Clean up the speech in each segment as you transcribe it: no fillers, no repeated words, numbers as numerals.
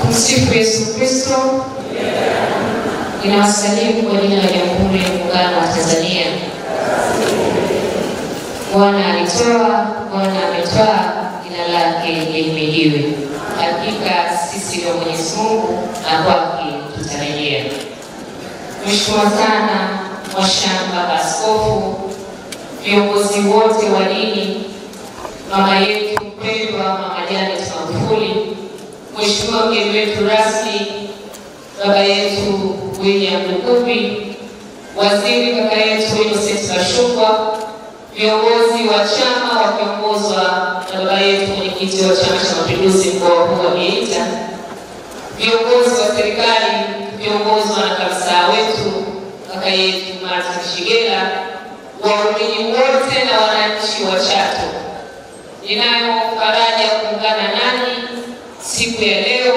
Tumsifu Yesu Kristo. Ninawasalimu kwa jina la Jamhuri ya Muungano wa Tanzania. Bwana alitoa, Bwana ametwaa, jina lake lihimidiwe. Hakika sisi ni Mwenyezi Mungu na kwake tutarejea. Mheshimiwa sana Mwashamba Askofu, viongozi wote wa dini, mama yetu mpendwa Mama Janet Magufuli, Mheshimiwa mgeni wetu rasmi baba yetu William Lukuvi, waziri kaka yetu Innocent Bashungwa, viongozi wa chama wakiongozwa na baba yetu mwenyekiti wa Chama cha Mapinduzi mkoa huu wa Geita, viongozi wa serikali tukiongozwa na kamisa wetu kaka yetu Martin Shigela, waumini wote na wananchi wa Chato, ninayo faraja kuungana nanyi siku ya leo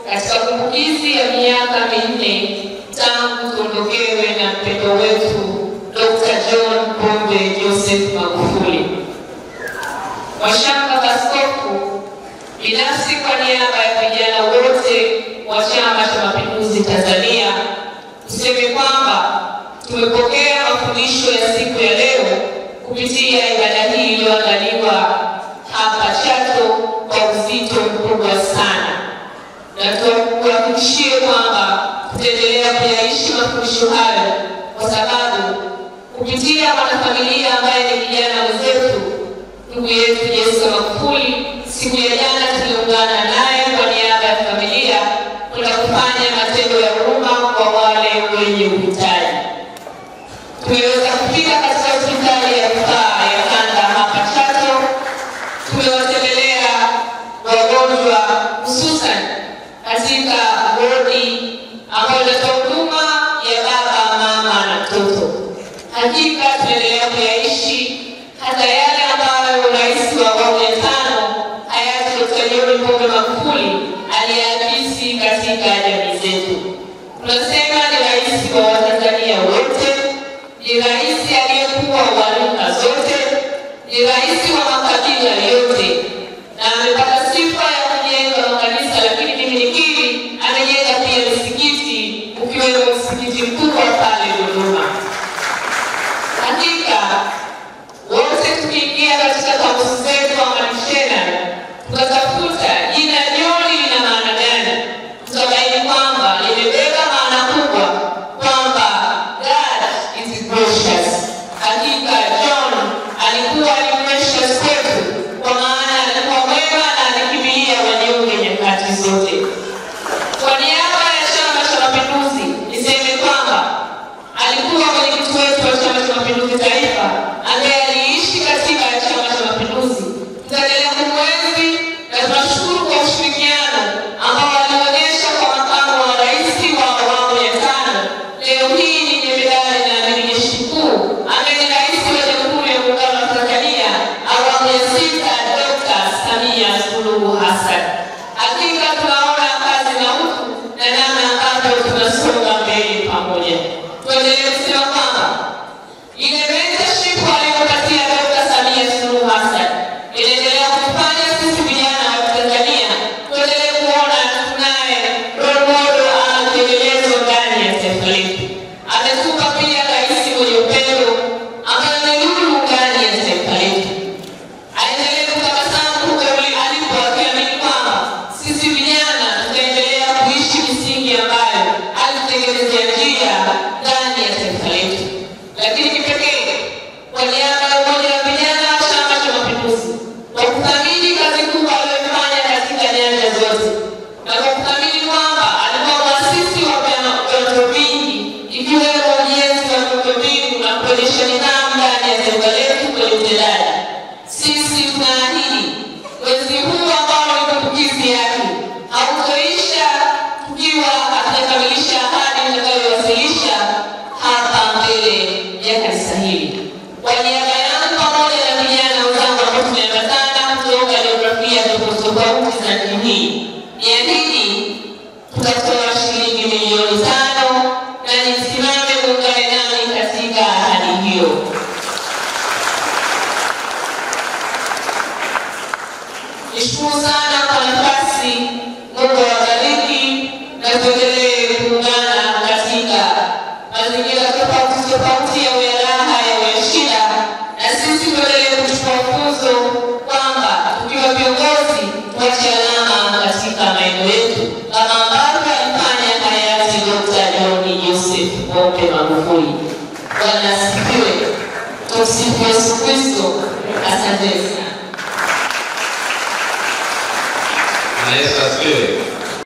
katika kumbukizi ya miaka 4 tangu tuondokewe na mpendo wetu Dr. John Pombe Joseph Magufuli. Mwashamba Askofu, binafsi kwa niaba ya vijana wote wa Chama cha Mapinduzi Tanzania, tuseme kwamba tumepokea mafundisho ya siku ya leo kupitia ibada hii iliyoandaliwa hapa Chato kwa uzito mkubwa sana, na tuwahakikishie kwamba tutaendelea kuyaishi mafundisho hayo, kwa sababu kupitia mwanafamilia ambaye ni kijana mwenzetu ndugu yetu Jessica Magufuli, siku ya jana tuliungana naye kwa niaba ya familia kwenda kufanya matendo ya huruma kwa wale wenye uhitaji. Tumeweza kufika katika hospitali ya rufaa ya kanda hapa Chato, tumewatembelea wagonjwa hususan katika wodi ambayo inatoa huduma ya baba, mama na mtoto. Hakika tunaendelea kuyaishi hata yale ambayo Rais wa awamu ya 5 hayati Dr. John Pombe Magufuli aliyaakisi katika jamii zetu. Tunasema ni rais wa Watanzania wote, ni rais aliyekuwa wa rika zote, ni rais wa makabila yote, na amepata sifa ya kujenga makanisa, lakini mimi nikiri amejenga pia misikiti, ukiwemo msikiti mkubwa pale Dodoma. Hakika wote tukiingia katika kamusi zetu ama dictionary tukatafuta jina John lina maana gani, tutabaini kwamba limebeba maana kubwa, kwamba God is gracious. Hakika John alikuwa ni gracious kwetu, kwa maana alikuwa mwema na alikimbilia wanyonge nyakati zote. Kwa niaba ya Chama cha Mapinduzi niseme kwamba alikuwa mwenyekiti wetu wa Chama cha Mapinduzi Taifa, ambaye aliishi katiba ya Chama cha Mapinduzi. Tutaendelea kumwenzi na tunashukuru kwa ushirikiano ambao alionyesha kwa makamu wa rais wa awamu ya 5. Leo hii ni jemedari na amiri jeshi mkuu ambaye ni rais wa Jamhuri ya Muungano wa Tanzania awamu ya 6, Dr. Samia Suluhu Hassan. Hakika tunaona kazi na utu na namna ambavyo tunasonga mbele pamoja. Tuendelee kusema kwamba ile mentorship aliyopatia Dr. Samia Suluhu Hassan inaendelea kufanya sisi vijana wa Tanzania tuendelee kuona tunaye role model ama kielelezo ndani ya taifa letu. Ametupa pia rais mwenye upendo ambaye ni nuru ndani ya taifa letu. Aendelee kutabasamu huko alipo, akiamini kwamba sisi vijana tutaendelea kuishi misingi ambayo alitengenezea njia ndani ya taifa letu. Lakini kipekee kwa niaba ya Umoja wa Vijana wa Chama cha Mapinduzi, kwa kuthamini kazi kubwa aliyofanya katika nyanja zote, na kwa kuthamini kwamba alikuwa mwasisi wa vyama vingi ikiwemo ujenzi wa miundombinu na kuonyesha nidhamu ndani ya taifa letu kwenye utendaji, sisi tunaahidi mwezi huu ambao ni kumbukizi yake hautoisha tukiwa hatujakamilisha ahadi tutakayowasilisha hapa mbele ya kanisa hili. Kwa niaba yangu pamoja na vijana wenzangu ambao tumeambatana kutoka jiografia tofauti tofauti za nchi hii, niahidi tutatoa shilingi milioni 5 na nisimame muungane nami katika ahadi hiyo. Nishukuru sana kwa nafasi. Mungu awabariki. tofauti, yawe ya raha, yawe ya shida, na sisi tuendelee kuchukua funzo kwamba tukiwa viongozi tuache alama katika maeneo yetu kama ambavyo alifanya hayati Dr. John Joseph Pombe Magufuli. Bwana asifiwe. Tumsifu Yesu Kristo. Asante sana. Bwana Yesu asifiwe.